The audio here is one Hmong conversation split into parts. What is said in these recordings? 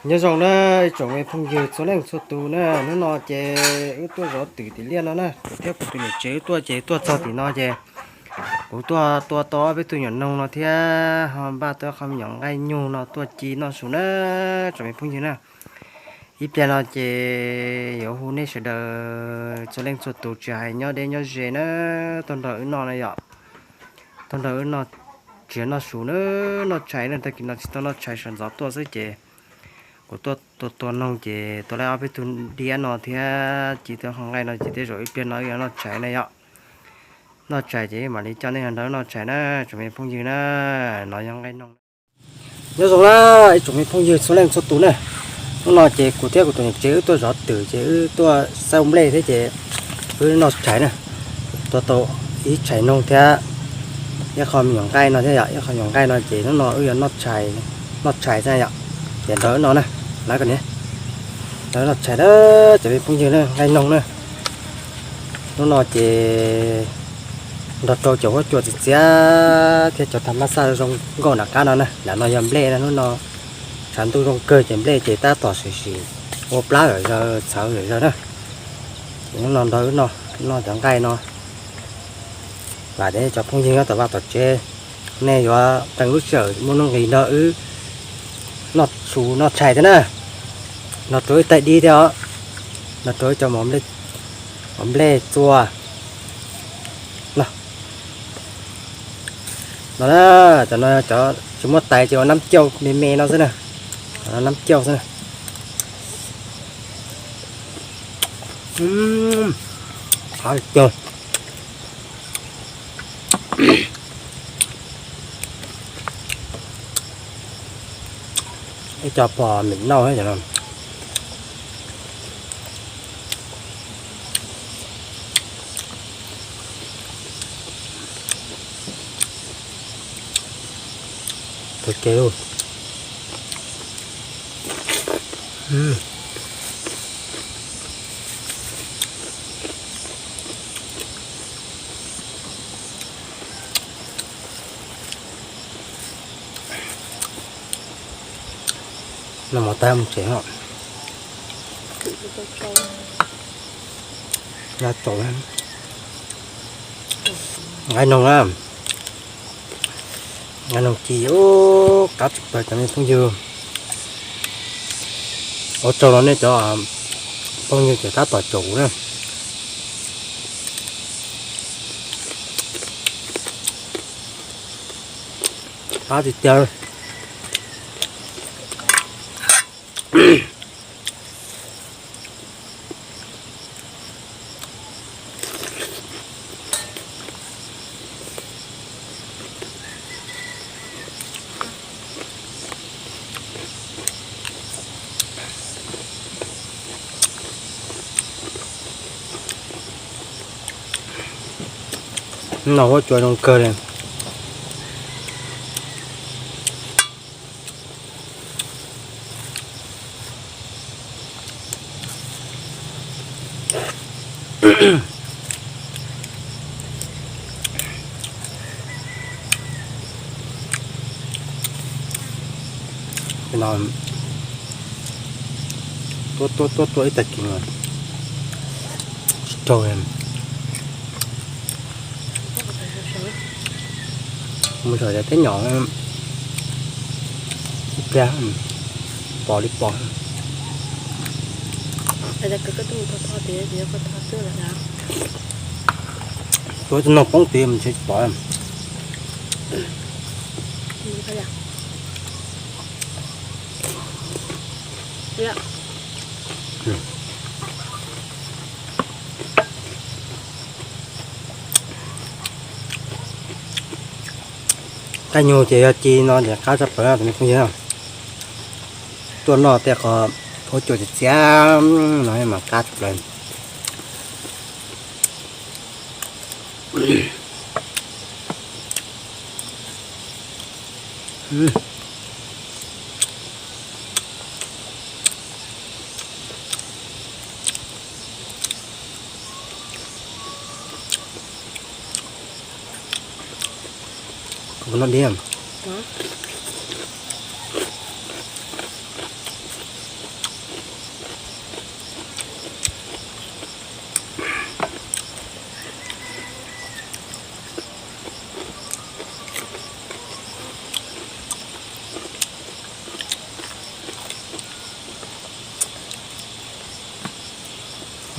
Nyob zoo na ib tsoom me phooj ywg txhua leej txhua tus na, hnub no ces wb tuaj zov twm tim liaj no na, kuv thiab kuv tus niam tsev wb tuaj ces tuaj txog tim no ces kuv tuaj tua tau ob peb tug nyuam noog no thiab ho npaj tau qho me nyuam nqaij nyug no tuaj ci noj su na tsoom me phooj ywg na. Ib pliag no ces yuav hu nej sawv daws txhua leej txhua tus tsis hais nyob deb nyob ze na, tuaj nrog wb noj na yom. Tuaj nrog wb noj, tsis noj su na, noj tshais na, tag kis no tsis tau noj tshais, sawv ntxov tuaj xwb ces kuv tuaj tua tua noog ces tua tau ob peb tug diab no thiab ci tau qho nqaij no ces tej zaum ib pliag no wb yuav noj tshais na yom. Noj tshais ces mam li coj nej nrog noj tshais na tsoom me phooj ywg na. No yog nqaij noog. Nyob zoo na ib tsoom me phooj ywg txhua leej txhua tus na, hnub no ces kuv thiab kuv tus niam tsev wb tuaj zov twm ces wb tuaj xauj nplej thiab ces wb noj tshais na. Tua tau ib tshais noog thiab ib qho me nyuam nqaij no thiab yom, ib qho me nyuam nqaij no ces hnub no wb yuav noj tshais xwb yom. Ces nrog wb noj na, lawv kom niam, nrog wb noj tshais na tsoom me phooj ywg na, nqaij noog na. Hnub no ces nrog rau cov huab cua txias txias thiab cov tag mab xaj zoo nkauj nram qab no na, nram no yog nplej na, hnub no tshav ntuj zoo kawg ces nplej ces tab tom sim sim ua plab zom zaws txhawv zom zaws na. Ces hnub no nrog wb noj, noj cov nqaij no, vam tias cov phooj ywg nyob tom vaj tom tsev nej yuav qee lub sij hawm muaj nuj nqis nrog wb noj su noj tshais thiab na, nrog rau wb tais dib thiab os, nrog rau wb cov mov nplej txua no. No na, cov no cov tsis muaj tais ces ua nab cauj me me no xwb na, nab cauj xwb na. Qab kawg. Ib co pom mem noj cov no. Kawg kiag li. Noj mov tag mus tsev os. Nqaij noog na, nqaij noog ci, qab tshaj plaws cov me phooj ywg. Ua tsaug rau nej cov phooj ywg cov tab tom caum kuv na. Qab tiag tiag. Noj huab cua zoo kawg li. Tuaj tuaj tuaj ib tag kis tsis raug. Mus saum teb nyom ib pliag pom li pom. Tua cov noog poob tid mus tsis pom. Nqaij nyug ces yog ci no ces qab tshaj plaws tus me phooj ywg. Tuaj noj tej qho huab cua txias txias no mas qab tshaj plaws. Kuv noj dib.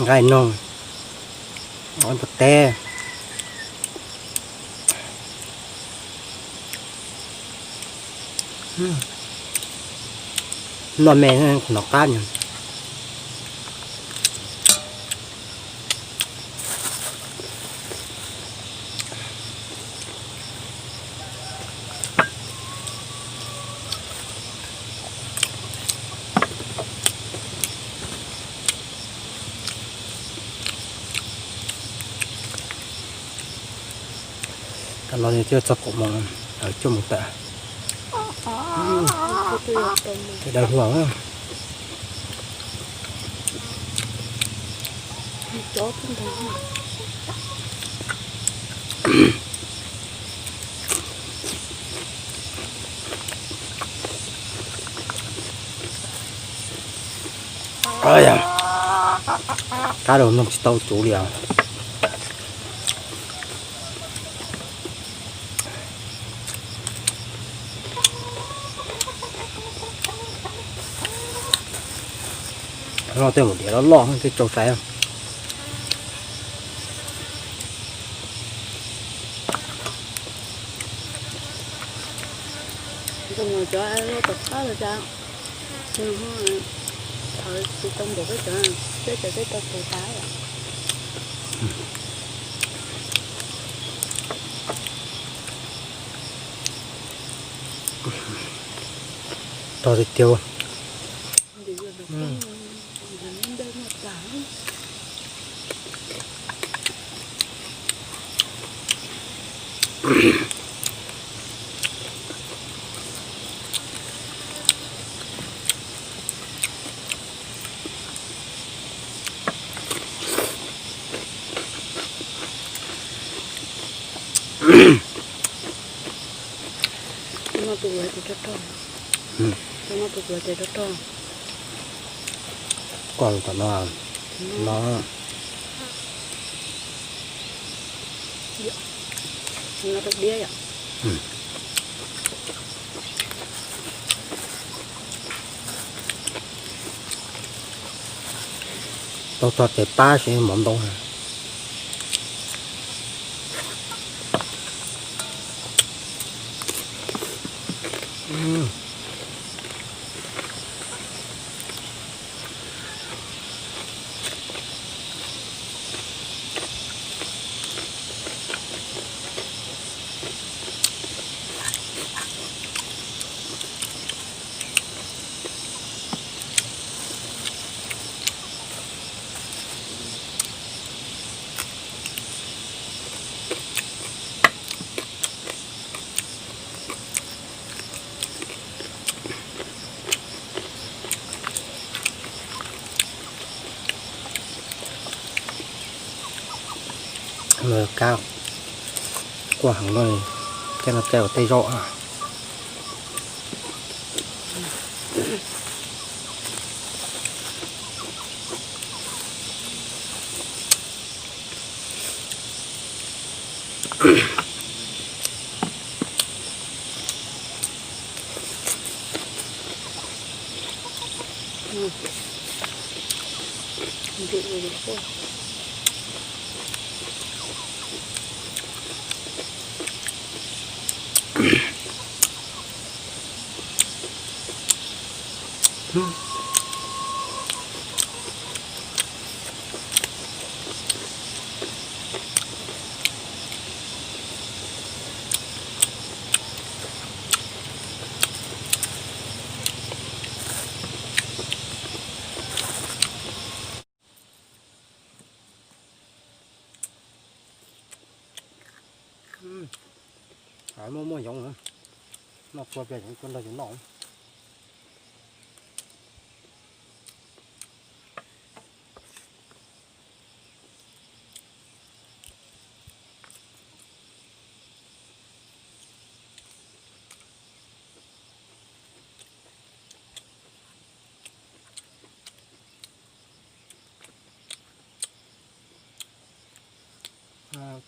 Nqaij noog, npua teb, noj me no qab. Tam no thiaj txog kaum moos, lawv coj mus tawm. Dawb huv. Qab rau noj tsis tau cuv li os. Noj tej mus diav loj loj thiaj tsau sai. Cov loj tom qab los cas, tsis tau npaum peb cov, peb cov twb tau tus tas. Tog tiag tiag. Noj tus ua tes rog rog, noj tus ua tes rog rog. Koj tom no, no. Noj tus diab yom. Tau txog tes pab seb mov ntau. Kab quaj heev no, coj no coj ua tej zaub. Muaj muaj yoov, noj kua pliag yoov kua nrog yus noj.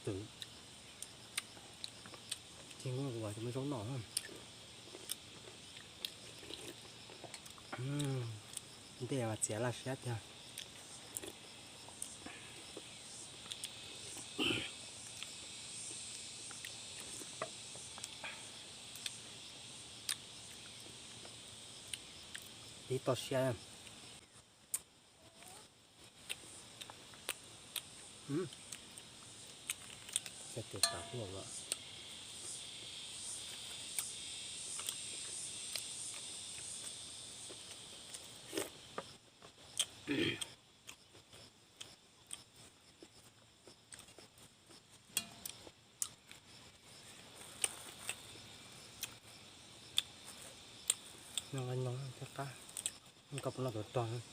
Twm, ces muab ua cov zaub noj. Ntej mas txiav laj siab tiag. Ib toj siab. Ces tus tas tuaj lawm. Noj nqaij no thiab qab, koj puas noj tau rog?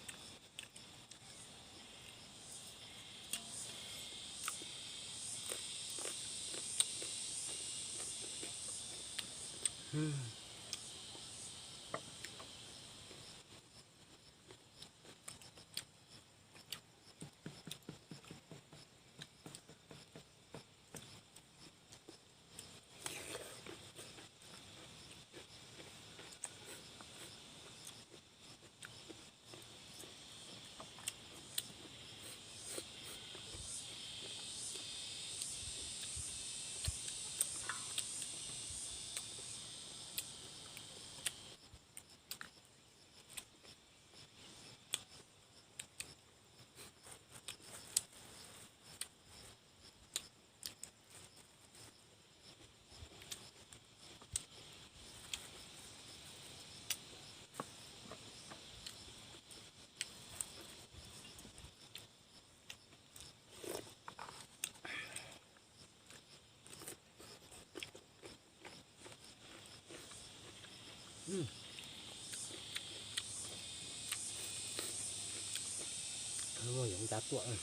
Muaj yoov ncaj tuaj.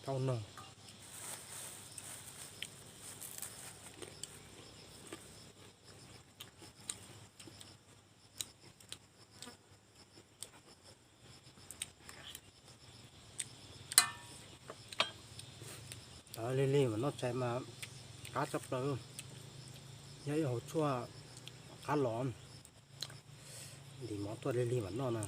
Tau no. Lig lig mas noj tshais mas qab tshaj plaws, yog ib hauv tshuaj qab los. Ntim mov tuaj lig lig mam noj na.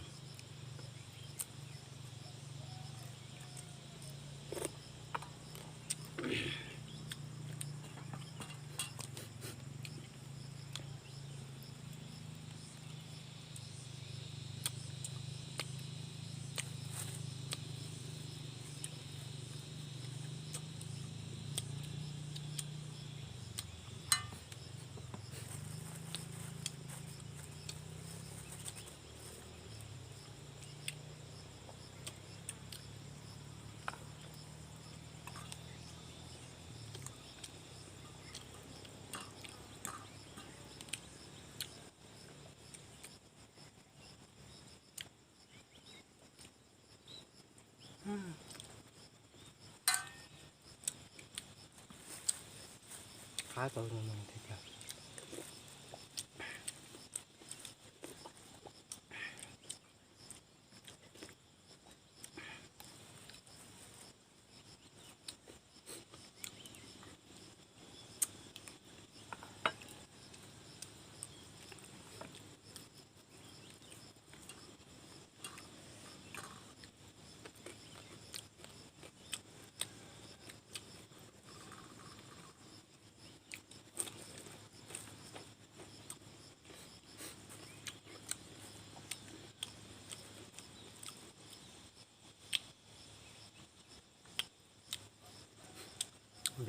Qab tau no thiab.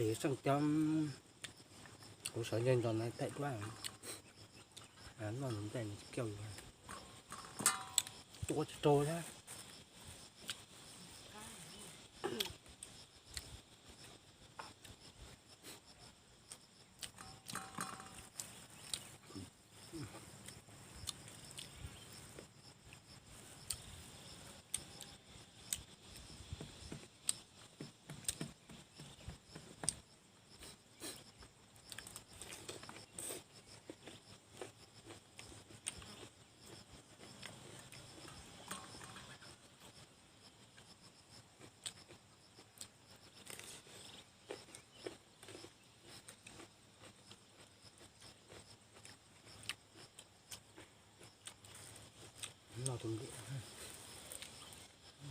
Seej cov, kuv sawv ntse ntsos na taim duab, noj nws nplej nws kiauj yuav tua tsis raug thiab. Noj tus nplej,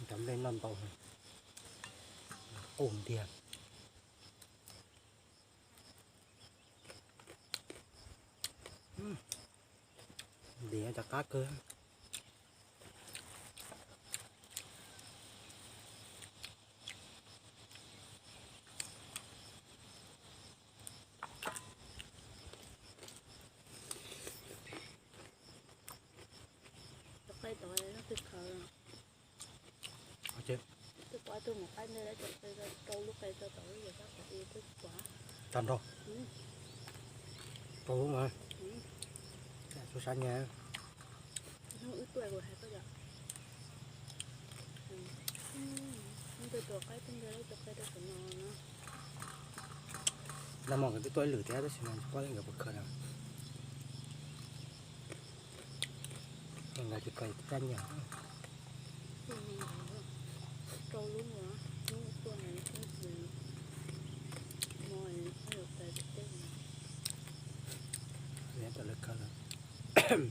cov nplej noj ntau, qus ntiag. Ntim cov qab kawg. Cov qe tod twb khaws, twb pov tus mus qaib ntej lawm, cov qe rau lub qe rau tom lub yog tab tom twb pov tag nrho rau lub mas. Tus sab nyas, hnub wb tuaj kuv hais koj yom, nte tus qaib twb ntej lawm, cov qe rau tom no no. Nag hmo nkawd twb tuaj ib lwm thiab tab sis mas tsis paub nkawd puas khaws na. Nkawd tsis khaws caj nyiam. Rau lub no, hnub tuaj no, hnub no, hnub yuav khaws teb no. Tam lawv khaws lawm.